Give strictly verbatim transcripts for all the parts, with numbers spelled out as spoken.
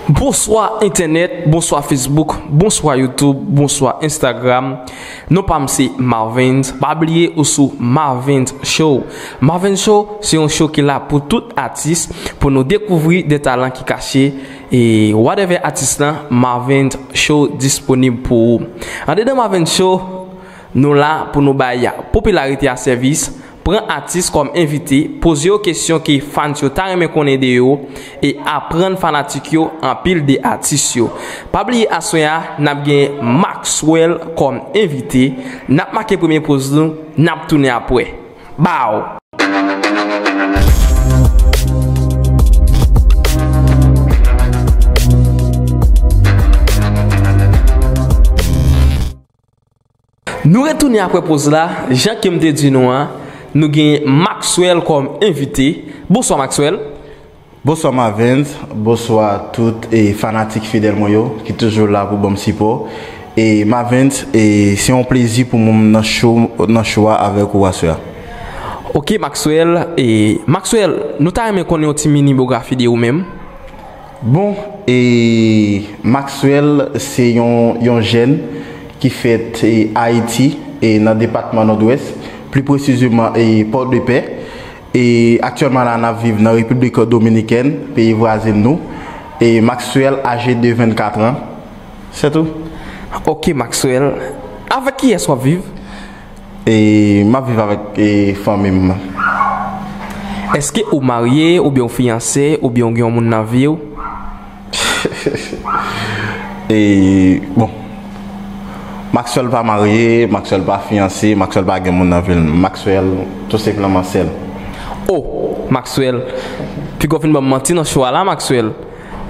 Bonswa entènèt, bonswa Facebook, bonswa YouTube, bonswa Instagram. Non pa m se Marvens. Pa bliye ou sou Marvens Show. Marvens Show se yon show ki la pou tout atis, pou nou dekouvri de talan ki kache. E whatever atis lan, Marvens Show disponib pou ou. Andedan Marvens Show, nou la pou nou bay popilarite a sèvis, pran atis kòm envite, poze yo kesyon ke fans yo ta renmen konnen de yo, e aprann fanatik yo anpil de atis yo. Pa bliye aswè a, n ap gen Maxwell kòm envite, n ap make premye poz nou, n ap tounen apre. Baw! Nou retounen apre poz la, jan ke m te di nou an, nou gen Maxwell kòm envite. Bonswa Maxwell. Bonswa Marvens, bonswa tout e fanatik fidèl mwen yo ki toujou la pou ban m sipò. E Marvens, e se yon plezi pou mwen nan show, nan show a avèk ou aswè a. Ok Maxwell, e Maxwell, nou ta renmen konnen yon ti mini byografi de ou menm. Bon, e Maxwell se yon, yon jèn ki fèt e Ayiti, e nan depatman Nòdwès, pli presizeman e Pòdepè. E aktyèlman la n ap viv nan Repiblik Dominikèn, peyi vwazen nou. E Maxwell aje de vennkat an. Se tou. Ok Maxwell, avèk kiyès w ap viv? E m ap viv avèk e fanmi m. Èske ou marye, oubyen ou fiyanse, oubyen ou gen yon moun nan vi w? E bon, Maxwell pa marye, Maxwell pa fiyanse, Maxwell pa gen moun nan vi l. Maxwell tou senpleman sèl. Oh Maxwell, piga w fin ban m manti nan show a la Maxwell.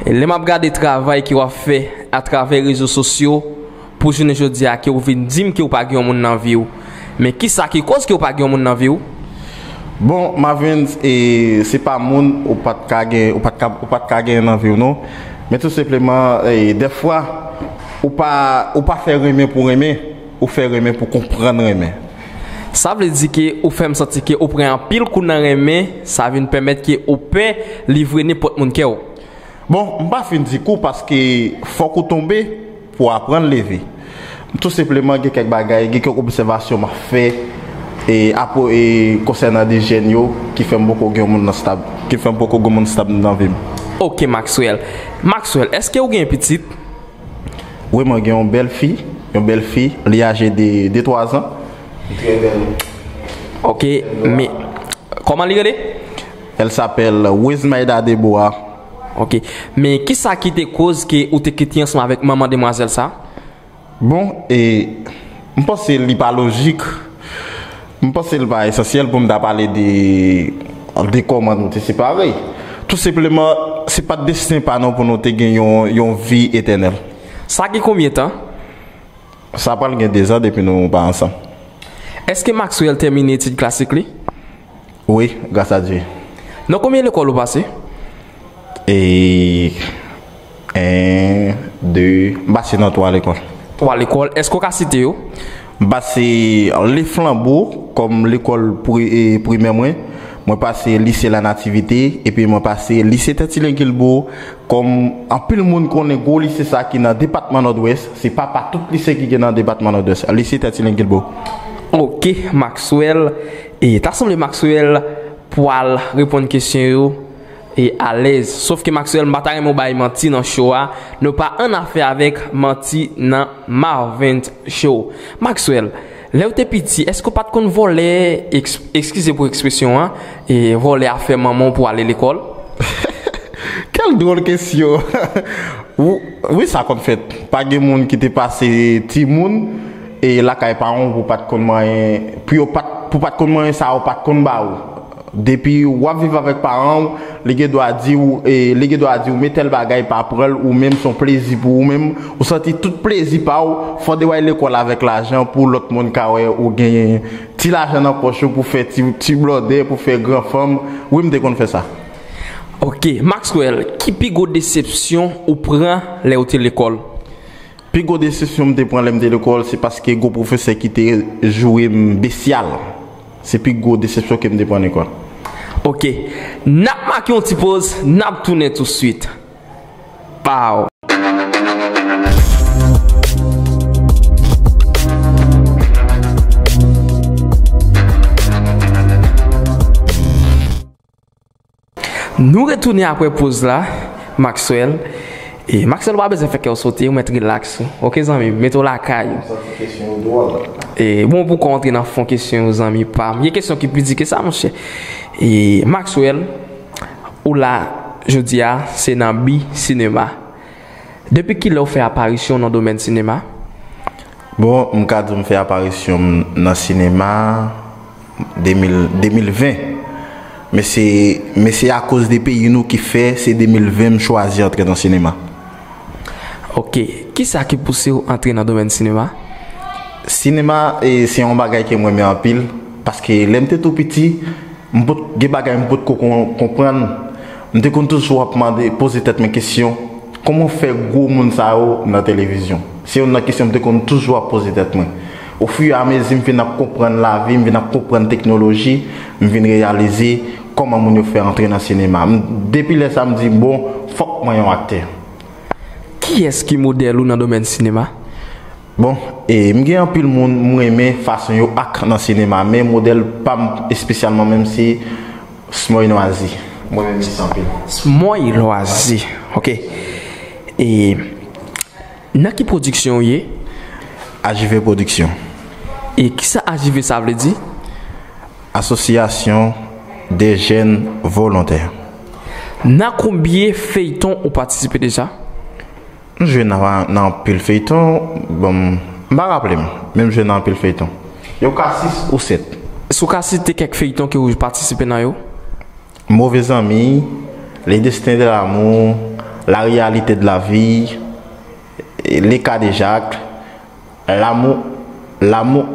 E lè m ap gade travay ke w ap fè atravè rezo sosyo, pou jounen jodi a ke w vin di m ke w pa gen yon moun nan vi w. Men kisa ki koz ke w pa gen yon moun nan vi w? Bon, Marvens, e, se pa moun ou pa t ka gen, ou pa t ka, ou pa t ka gen nan vi w non. Men tou senpleman, e, dèfwa, ou pa, ou pa fè renmen pou renmen, ou fè renmen pou konprann renmen. Sa vle di ke ou fè m santi ke ou pran anpil kou nan renmen, sa vin pèmèt ke ou pè livre nenpòt moun kè w. Bon, m pa fin di kou paske fòk ou tonbe pou w aprann leve. Tou senpleman, gen kèk bagay, gen kèk obsèvasyon m ap fè e, apwo, e, konsènan de jèn yo ki fè m poko gen yon moun nan stab, ki fè m poko gen yon moun stab nan vi m. Ok, Maxwell. Maxwell, èske ou gen pitit? Wi, mwen gen yon bèl fi, yon bèl fi, li aje de de twa zan. Li trè bèl. Ok, men kòman li rele? Elle s'appelle Wesmaïda Deborah. Ok. Men kisa ki te koz ke ou te kite ansanm avèk manman demwazèl sa? Bon, e, m panse li pa lojik. M panse li pa esansyèl pou m ta pale de, de kòman nou te separe. Tou senpleman, se pa t desten pa nou pou nou te gen yon, yon vi etènèl. Sa gen konbyen tan? Sa pral gen de zan depi nou pa ansanm. Èske Maxwell tèmine etid klasik li? Wi, gras a Dye. Nan konbyen lekòl ou pase? E, en, de, m pase nan twa lekòl. Twa lekòl. Èske w ka site yo? M pase Le Flambeau kòm lekòl pri-, e, primè mwen. Mwen pase Lise La Nativité, epi mwen pase Lise Tètilyen Guilbault, kòm anpil moun konnen gwo lise sa ki nan depatman Nòdwès, se papa tout lise ki gen nan depatman Nòdwès, Lise Tètilyen Guilbault. Ok, Maxwell. E ta sanble Maxwell pwal reponn kesyon yo e alèz. Sof ke Maxwell, m pa ta renmen w bay manti nan show a. Nou pa an afè avèk manti nan Marvens Show. Maxwell, lè w te piti, èske w pa t konn vòlè, eks-, eskize pou ekspresyon an, e vòlè afè manman w pou ale lekòl? Quelle drôle question! Wi, wi, sa konn fèt. Pa gen moun ki te pase timoun e lakay paran w pou pa t konn manyen, pou yo pa t, pou pa t konn manyen sa yo pa t konn ba ou. Depi w ap viv avèk paran w, li gen dwa di w, e, li gen dwa di w, men tèl bagay pa pran l, ou menm se yon plezi pou ou menm. Ou santi tout plezi pa w, fò w te al lekòl avèk lajan pou lòt moun ka wè ou genyen ti lajan nan pòch ou pou fè ti, ti blòdè, pou fè gran fanm. Wi, m te konn fè sa. Ok, Maxwell, ki pi gwo desepsyon ou pran lè w te lekòl? Pi gwo desepsyon m te pran lè m te lekòl, se paske gwo pwofesè ki te joure m besyal. Se pi gwo desepsyon ke m te pran lekòl. Ok. N ap make yon ti poz, n ap tounen touswit. Pow! Nou retounen apre poz la, Maxwell. E Maxwell, ou pa bezwen fè kè w sote, ou mèt rilaks ou. Ok, zanmi m, mete w lakay ou. Sa ti kesyon yo dwòl. E bon, pou kò antre nan fon kesyon yo, zanmi pa m. Gen kesyon ki pi di ke sa, monchè. E Maxwell, ou la jodi a, se nan bi sinema. Depi kilè ou fè aparisyon nan domèn sinema? Bon, m ka di w m fè aparisyon m nan sinema de mil, de mil ven. Men se, men se akoz de peyi nou ki fè se de mil ven m chwazi antre nan sinema. Ok. Kisa ki pouse w antre nan domèn sinema? Sinema, e, se yon bagay ke m renmen anpil, paske lè m te tou piti, m pot, gen bagay m potko kon-, konprann. M te konn toujou ap mande, poze tèt mwen kesyon, kòman fè gwo moun sa yo nan televizyon? Se youn nan kesyon m te konn toujou ap poze tèt mwen. Ofiramezi m vin ap konprann lavi, m vin ap konprann teknoloji, m vin reyalize kòman moun yo fè antre nan sinema. M, depi lè sa, m di, bon, fòk mwen yon aktè. Kiyès ki modèl ou nan domèn sinema? Bon, e, m gen anpil moun m renmen fason yo ak nan sinema, men modèl pa m espesyalman menm se Smoy Nwazi. Mwen renmen misye anpil. Smoy Nwazi, ok. E nan ki pwodiksyon ou ye? H J V Pwodiksyon. E kisa H J V sa vle di? Asosyasyon de Jèn Volontè. Nan konbyen feyton ou patisipe deja? M jwe nan, nan anpil feyton, bon, m pa raple m, men m jwe nan anpil feyton. Yo ka sis ou sèt. Si w ka site kèk feyton ke ou patisipe nan yo? Move Zanmi, Le Destin de l'amour, La Réalité de la Vie, Le Cas de Jacques, L'amour, L'amour,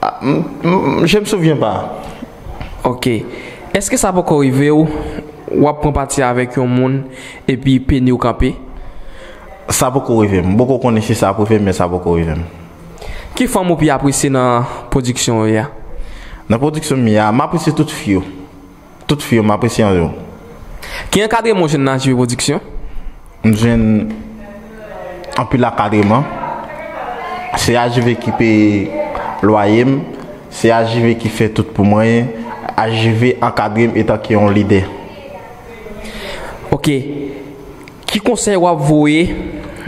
ah, m, m, je me souviens pas. Ok. Èske sa poko rive w, w ap pran pati avèk yon moun epi peni w kanpe? Sa poko rive m. M poko konnen si sa ap rive m, men sa poko rive m. Ki fanm ou pi apresye nan pwodiksyon w ye a? Nan pwodiksyon m ye a, m apresye tout fi yo. Tout fi yo, m apresye yo. Ki ankadreman w jwenn nan H J V Pwodiksyon? M jwenn anpil ankadreman. Se H J V ki peye lwaye m. Se H J V ki fè tout pou mwen. H J V ankadre m etanke yon lidè. Ok. Ki konsèy w ap voye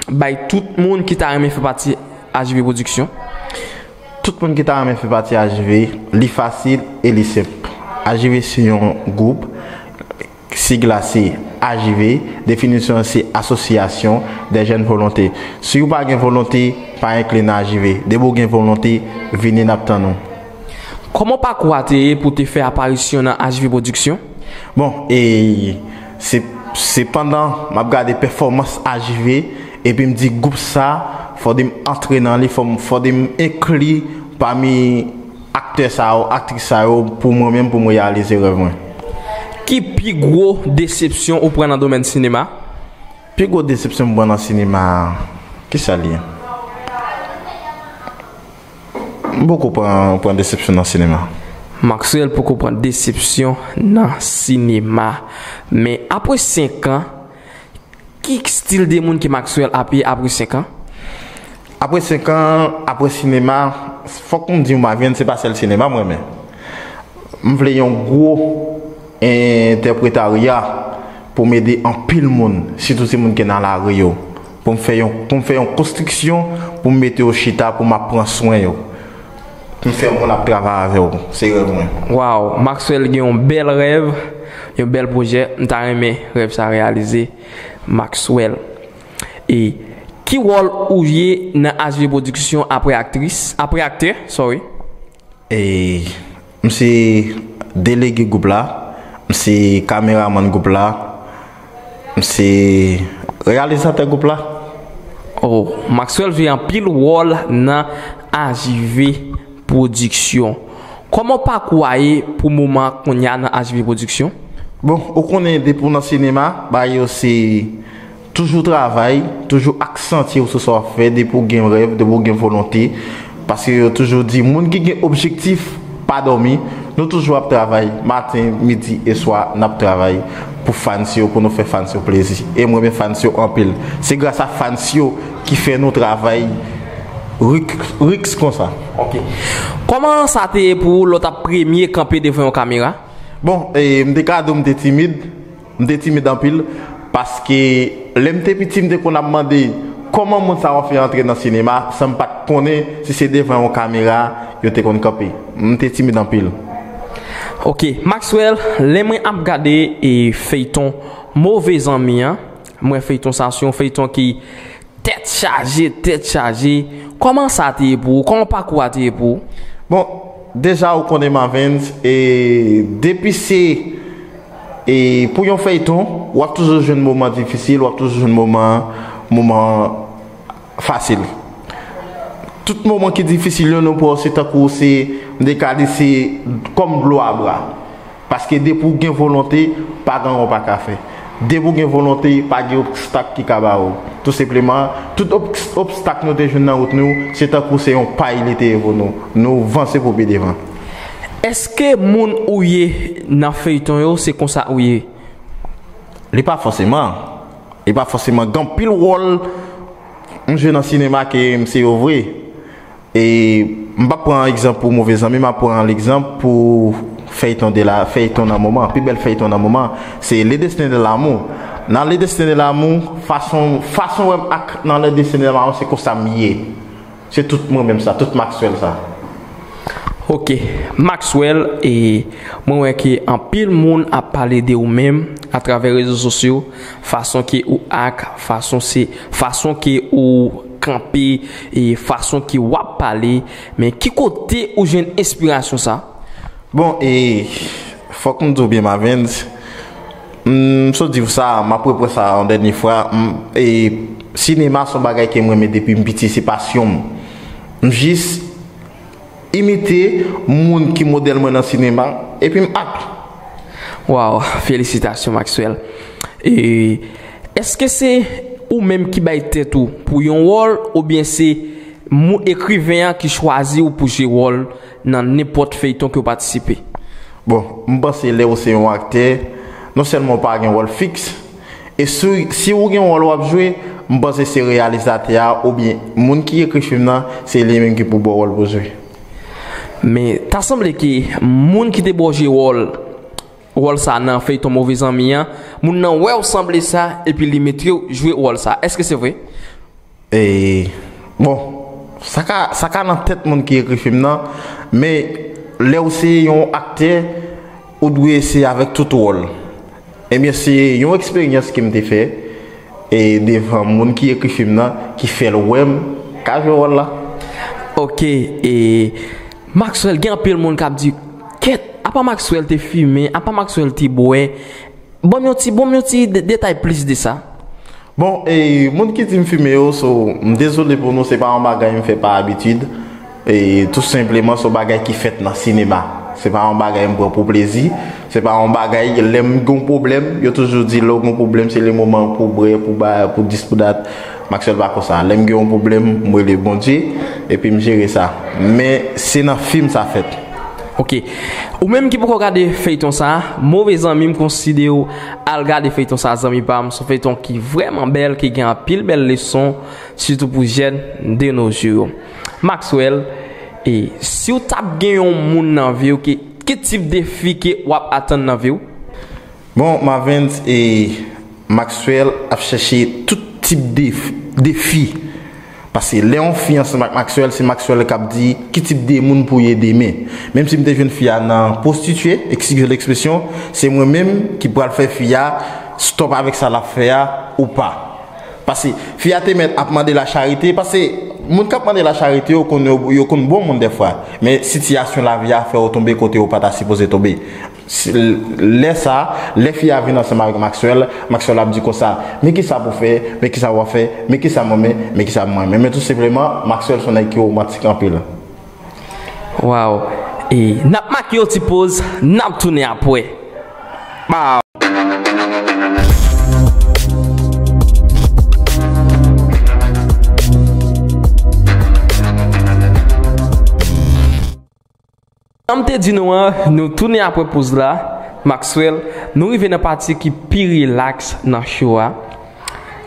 bay tout moun ki ta renmen fè pati H J V Pwodiksyon? Tout moun ki ta renmen fè pati H J V, li fasil e li senp. H J V se yon gwoup, sig la se H J V, definisyon an se Association des Jeunes Volontaires. Si w pa gen volonte, pa enkli nan H J V. Depi w gen volonte, vini, n ap tann ou. Kòman pakou a te ye pou te fè aparisyon nan H J V Pwodiksyon? Bon, e se, se pandan m ap gade pèfòmans H J V, epi m di gwoup sa, fòde m antre nan li, fò m, fòde m enkli pami aktè sa yo, aktris sa yo, pou mwen menm, pou m reyalize rèv mwen. Ki pi gwo desepsyon ou pran nan domèn sinema? Pi gwo desepsyon m pran nan sinema, kisa l ye? M poko pran, pran desepsyon nan sinema. Maxwell poko pran desepsyon nan sinema. Men apre senk an, ki stil de moun ke Maxwell ap ye apre senk an? Apre senk an, apre sinema, fòk m di w, Mavyen, se pa sèl sinema m renmen. M vle yon gwo entèpretarya pou m ede anpil moun, sitou timoun ki nan lari yo. Pou m fè yon, pou m fè yon konstriksyon, pou m mete yo chita, pou m ap pran swen yo. Pou m fè moun ap travay avè w. Se rèv mwen. Waw, Maxwell gen yon bèl rèv, yon bèl pwojè. M ta renmen rèv sa reyalize, Maxwell. E ki wòl ou ye nan H V Pwodiksyon apre aktris, apre aktè, sorry? E m se delege gwoup la, m se kameramann gwoup la, m se reyalizatè gwoup la. Oh, Maxwell jwe anpil wòl nan H J V Pwodiksyon. Kòman pakou a ye pou moman kounye a nan H J V Pwodiksyon? Bon, ou konnen depi w nan sinema, bagay yo se Toujou travay, toujou aksantye w sou sa w ap fè, depi w gen rèv, depi w gen volonte. Paske yo toujou di, moun ki gen objektif pa dòmi. Nou toujou ap travay, maten, midi e swa, n ap travay pou fans yo, pou nou fè fans yo plezi. E m renmen fans yo anpil. Se gras a fans yo ki fè nou travay riks, riks konsa. Ok. Kòman sa te ye pou ou lè w t ap premye kanpe devan yon kamera? Bon, e, m te ka di w m te timid. M te timid anpil, paske lè m te piti, m te konn ap mande kòman moun sa yo fè antre nan sinema, san m pa t konnen si se devan yon kamera yo te konn kanpe. M te timid anpil. Ok, Maxwell, lè mwen ap gade e feyton Move Zanmi an, mwen feyton sa se yon feyton ki tèt chaje, tèt chaje. Kòman sa te ye pou ou? Kòman pakou a te ye pou ou? Bon, deja ou konnen Mavens, e depi se, e pou yon feyton, w ap toujou jwenn moman difisil, w ap toujou jwenn moman, moman fasil. Tout moman ki difisil yo, nou pran se tankou se, m te ka di se kòm dlo a bra. Paske depi w gen volonte, pa gen anyen w pa ka fè. Depi w gen volonte, pa gen obstak ki ka ba ou. Tou senpleman, tout obs-, obstak nou te jwenn nan wout nou, se tankou se yon pay li te ye pou nou. Nou vanse pou pi devan. Èske moun ou ye nan feyton yo, se konsa ou ye? Li pa fòseman. Li pa fòseman. Gen anpil wòl m jwe nan sinema ke m se yo vre. E m p ap pran egzanp pou Move Zanmi, m ap pran legzanp pou feyton de la, feyton nan moman. Pi bèl feyton nan moman, se Le Destin de l'amour. Nan Le Destin de l'amour, fason, fason w wè m ak nan Le Destin de l'amour, se konsa m ye. Se tout mwen menm sa, tout Maxwell sa. Ok, Maxwell, e mwen wè ke anpil moun ap pale de ou menm atravè rezo sosyo, fason ke ou ak, fason se, fason ke ou kanpe, e fason ke w ap pale, men ki kote ou jwenn enspirasyon sa? Bon, e fòk m di w byen, Mavens, m sot di w sa, m ap repran sa yon dènye fwa, m, e sinema se yon bagay ke m renmen depi m piti, se pasyon m. M jis imite moun ki modèl mwen nan sinema, epi m ak. Waw, felisitasyon, Maxwell. E èske se ou menm ki bay tèt ou pou yon wòl, oubyen se mou-, ekriven an ki chwazi w pou jwe wòl nan nenpòt feyton ke w patisipe? Bon, m panse lè w se yon aktè, non sèlman w pa gen wòl fiks, e si, si w gen wòl w ap jwe, m panse se reyalizatè a oubyen moun ki ekri fim nan, se li menm ki pou ba w wòl pou w jwe. Men, ta sanble ke moun ki te ba w jwe wòl, wòl sa nan feyton Move Zanmi an, moun nan wè w sanble sa, epi li mete w jwe wòl sa. Èske se vre? E, bon, sa ka, sa ka nan tèt moun ki ekri fim nan, men lè w se yon aktè, ou dwe se avèk tout wòl. Ebyen, se yon eksperyans ke m te fè, e devan moun ki ekri fim nan, ki fè l wè m ka jwe wòl la. Ok, e Maxwell, gen anpil moun k ap di, kèt, apa Maxwell te fimen, apa Maxwell te bwè? Ban m yon ti, ban m yon ti de-, detay plis de sa. Bon, e moun ki di m fimen yo, so, m dezole pou nou, se pa yon bagay m fè pa abitid. E tou senpleman, se yon bagay ki fèt nan sinema. Se pa yon bagay m pran pou plezi. Se pa yon bagay, lè m gen yon pwoblèm, yo toujou di, lè w gen yon pwoblèm, se le moman pou w bwè, pou w ba, pou dis, pou dat. Maxwell pa konsa. Lè m gen yon pwoblèm, m rele Bondye, epi m jere sa. Men, se nan fim sa fèt. Ok. Ou menm ki poko gade feyton sa, Move Zanmi, m konsidere w al gade feyton sa, zanmi pa m. Se yon feyton ki vrèman bèl, ki gen anpil bèl leson, sitou pou jèn de nos jours yo. Maxwell, e si w t ap gen yon moun nan vi w, ki, ki tip defi ke w ap atann nan vi w? Bon, Mavens, e Maxwell ap chèche tout tip de defi. Paske lè yon fi ansanm ak Maxwell, se Maxwell k ap di ki tip de moun pou ye demen. Menm si m te jwenn fi a nan pwostitye, excusez l'expression, se mwen menm ki pral fè fi a stop avèk sa l ap fè a ou pa. Paske fi a te mèt ap mande lacharite, paske moun k ap mande lacharite yo konn, yo, yo konn bon moun dèfwa. Men sitiyasyon lavi a fè yo tonbe kote yo pa ta sipoze tonbe. Si, lè sa, lè fi a vin ansanm avèk Maxwell, Maxwell ap di konsa, men kisa pou fè, men kisa w ap fè, men kisa mwen, men, men kisa mwen. Men, men tou senpleman, Maxwell se yon nèg ki womantik anpil. Waw. E n ap make yon ti poz, n ap tounen apre. Baw. Jan m te di nou an, nou tounen apre poz la. Maxwell, nou rive nan pati ki pi rilaks nan show a.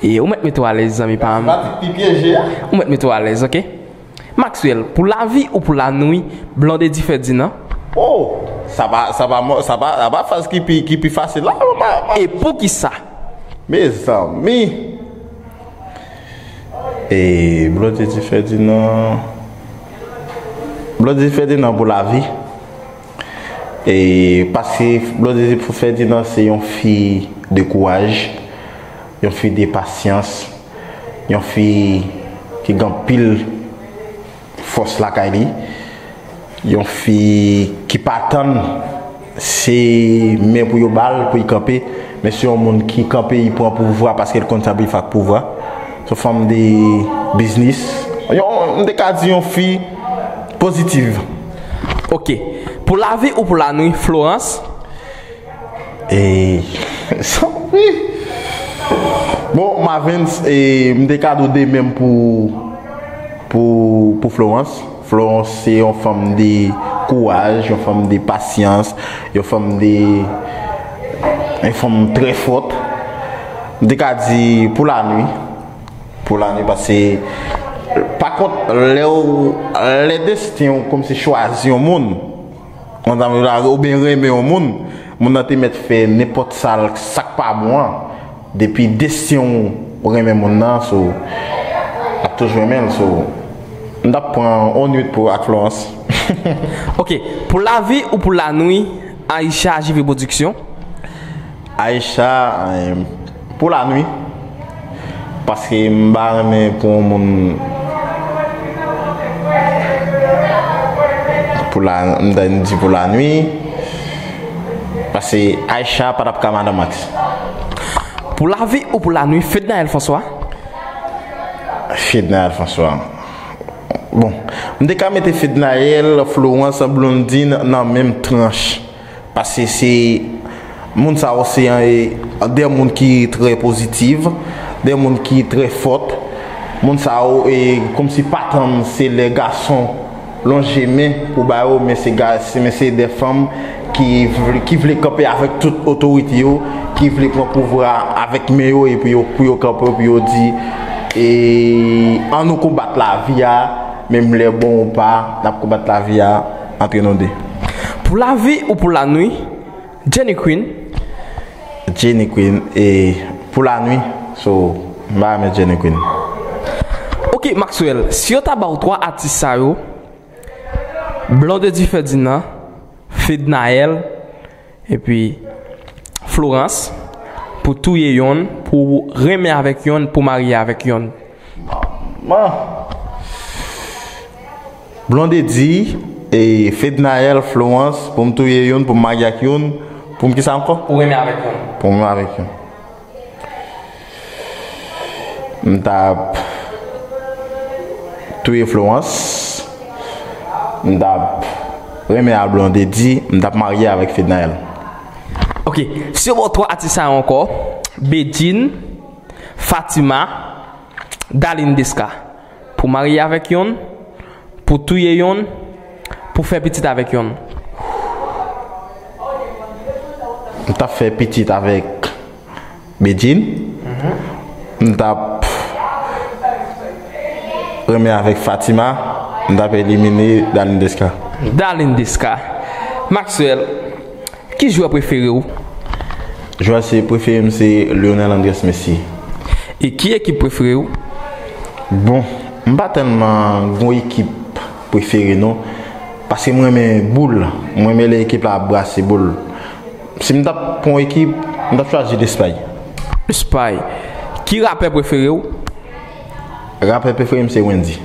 E ou mèt mete w alèz, zanmi pa m. Pratik pi pyeje a. Ou mèt mete w alèz, oke? Maxwell, pou lavi ou pou lanwi, Blondedy Ferdinand? Oh, sa pa, sa pa, sa pa, sa pa faz ki pi, ki pi fasil la. Ma, ma. E poukisa? Mezanmi. E Blondedy Ferdinand, Blondedy Ferdinand pou lavi. E paske Blondedy Ferdinand se yon fi de kouraj, yon fi de pasyans, yon fi ki gen anpil fòs lakay li, yon fi ki pa tann se men pou yo ba l pou l kanpe, men se yon moun ki kanpe, li pran pouvwa paske l konn sa pou l fè ak pouvwa. Se yon fanm de biznis. Yon, m te ka di yon fi pozitiv. Oke. Pou lavi ou pou lanwi, Florence? E, wi. Bon, Marvens, e, m te ka di w de menm pou, pou, pou Florence. Florence se yon fanm de kouraj, yon fanm de pasyans, yon fanm de, yon fanm trè fòt. M te ka di pou lanwi. Pou lanwi, paske, pa kont, lè w, lè desten w kòmsi chwazi yon moun, yon zanmi lage oubyen renmen yon moun, moun nan te mèt fè nenpòt sa l, sa k pa bon an. Depi desten w renmen moun nan, so, l ap toujou renmen l, so, m t ap pran yon nwit pou ak Florence. Oke, pou lavi ou pou lanwi, Aisha J V Production? Aisha, eh, pou lanwi. Paske m pa renmen pou yon moun pou la, m ta di pou lanwi. Paske Aisha pa t ap ka madan Max. Pou lavi ou pou lanwi, Fednaelle François? Fednaelle François. Bon, m te ka mete Fednaelle, Florence, Blondedy nan menm tranch. Paske se moun sa yo se, e, de moun ki trè pozitiv, de moun ki trè fòt. Moun sa yo, e, kòmsi patanm se lè gason lonje men pou ba yo, men se ga-, se, men se de fanm ki vle, ki vle kanpe avèk tout otorite yo, ki vle pran pouvwa avèk men yo, e pou yo, pou yo kanpe, pou yo di, e, ann nou konbat lavi a, menm lè bon ou pa, n ap konbat lavi a antre nou de. Pou lavi ou pou lanwi, Jenny Queen? Jenny Queen, e pou lanwi, so, m pa renmen Jenny Queen. Oke, Maxwell, si yo ta ba w twa atis sa yo, Blondedy Ferdinand, Fednaelle, epi Florence, pou touye yonn, pou renmen avèk yonn, pou marye avèk yonn. Bon. Blondedy, e, Fednaelle, Florence, pou m touye youn, pou m marye ak youn, pou m kisa ankò? Pou renmen avèk youn. Pou m renmen avèk youn. M t ap touye Florence. M t ap renmen a Blondedy. M t ap marye avèk Fednaelle. Oke, si yo ba w twa atis sa yo ankò, Bedjine, Fatima, Darline Desca. Pou marye avèk yonn, pou touye yonn, pou fè pitit avèk yonn. M t ap fè pitit avèk Bedjine. Mhm. M t ap renmen avèk Fatima. M t ap elimine Darline Desca. Darline Desca. Maxwell, ki jwè prefere w? Jwè se prefere m se Lionel Andrés Messi. E ki ekip prefere w? Bon, m pa tèlman gon ekip prefere non. Paske m renmen boul. M renmen lè ekip la ap brase boul. Si m t ap pran yon ekip, m t ap chwazi Lespay. Lespay. Ki rapè prefere w? Rapè prefere m se Wendyy.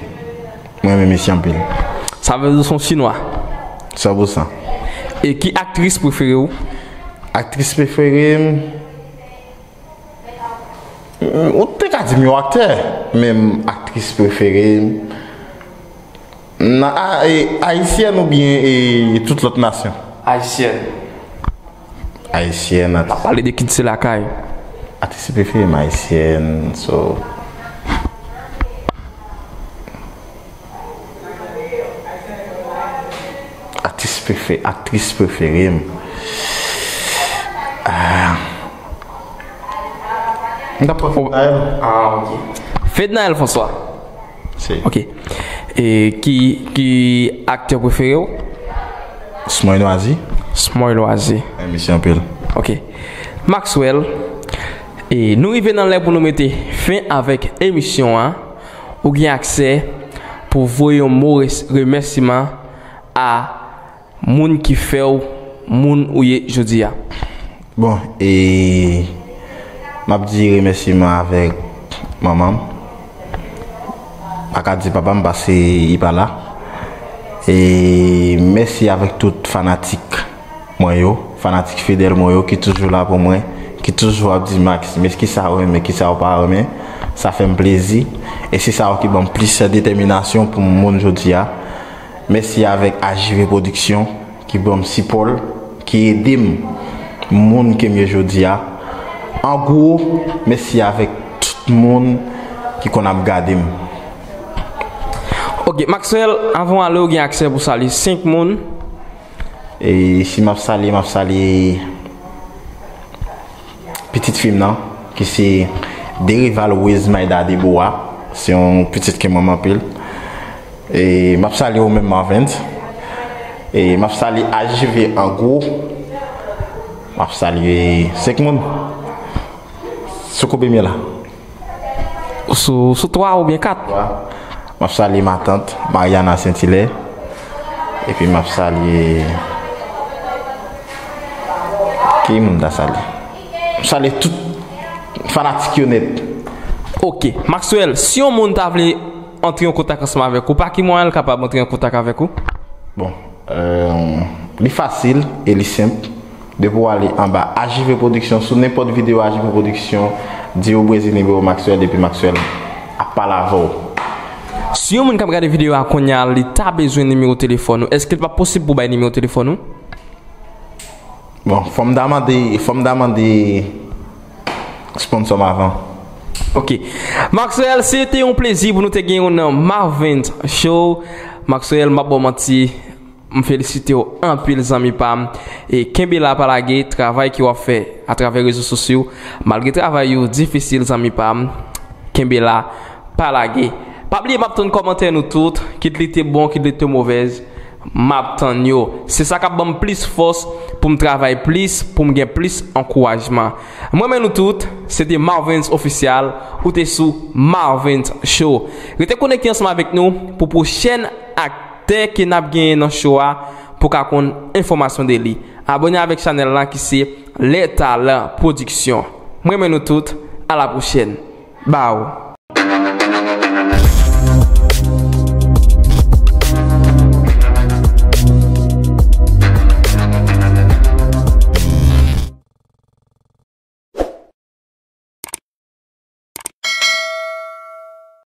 Mwen renmen mesye anpil. Sa vle di w se yon chinwa? San pou san. E ki aktris prefere w? Aktris prefere m, mm, ou te ka di m yon aktè, men aktris prefere m, nan, a, e, ayisyèn oubyen, e, tout lòt nasyon? Ayisyèn. Ayisyèn, atis. N ap pale de kilti lakay. Atis prefere m ayisyèn, so. Atis Prefe-, aktris prefere m. Ah. M t ap pran Fednaelle. Ah, ok. Fednaelle François. Se. Ok. E ki, ki aktè prefere w? Smoy Loisy. Smoy Loisy. Mèsi anpil. Ok. Maxwell, e nou rive nan lè pou nou mete fen avèk emisyon an. Ou gen aksè pou voye yon mo res-, remèsiman a moun ki fè w moun ou ye jodi a. Bon, e m ap di remèsiman avèk manman m. Pa ka di papa m paske li pa la. E mèsi avèk tout fanatik mwen yo, fanatik fidèl mwen yo ki toujou la pou mwen, ki toujou ap di Max, men kisa w renmen, kisa w pa renmen, sa fè m plezi. E se sa yo ki ban m plis detèminasyon pou m moun jodi a. Mèsi avèk A J V Production ki ban m sipò l, ki ede m moun ke m ye jodi a. An gwo, mèsi avèk tout moun ki konn ap gade m. Ok, Maxwell, anvan w ale, ou gen aksè pou salye senk moun. E si m ap salye, m ap salye pitit fi m nan, ki se Derival Wizmaida Deboa. Se yon pitit ke m renmen anpil. E m ap salye ou menm, Marvens. E m ap salye A J V an gwo. M ap salye senk moun. Sou konbyen m ye la? Sou, sou twa oubyen kat? Twa. M ap salye matant, Mariana Saint-Hilaire. Epi m ap salye, ki moun m ta salye? M salye tout fanatik yo nèt. Ok. Maxwell, si yon moun ta vle antre an kontak ansanm avèk ou, pa ki mwayen l kapab antre an kontak avèk ou? Bon, euh, li fasil e li senp. Depi w ale anba A J V Production, sou nenpòt videyo A J V Production, di yo Brezil nimewo Maxwell, epi Maxwell ap pale avè w. Si yon moun k ap gade videyo a kounye a, li ta bezwen nimewo telefòn ou, èske l pa posib pou w bay nimewo telefòn ou? Bon, fò m ta mande, fò m ta mande sponsor m avan. Ok. Maxwell, se te yon plezi pou nou te gen w nan Marvens Show. Maxwell, m ap ba w manti, m felisite w anpil, zanmi pa m. E kenbe la, pa lage, travay ke w ap fè atravè rezo sosyo, malgre travay yo difisil, zanmi pa m, kenbe la, pa lage. Pa bliye, m ap tann kòmantè nou tout, kit li te bon, kit li te movèz, m ap tann yo. Se sa k ap ban m plis fòs pou m travay plis, pou m gen plis ankourajman. M renmen nou tout, se te Marvens Official, ou te sou Marvens Show. Rete konekte ansanm avèk nou pou pwochèn aktè ke n ap genyen nan show a pou w ka konn enfòmasyon de li. Abòne avèk chanèl la ki se Les Talents Production. M renmen nou tout, a la pwochèn. Baw.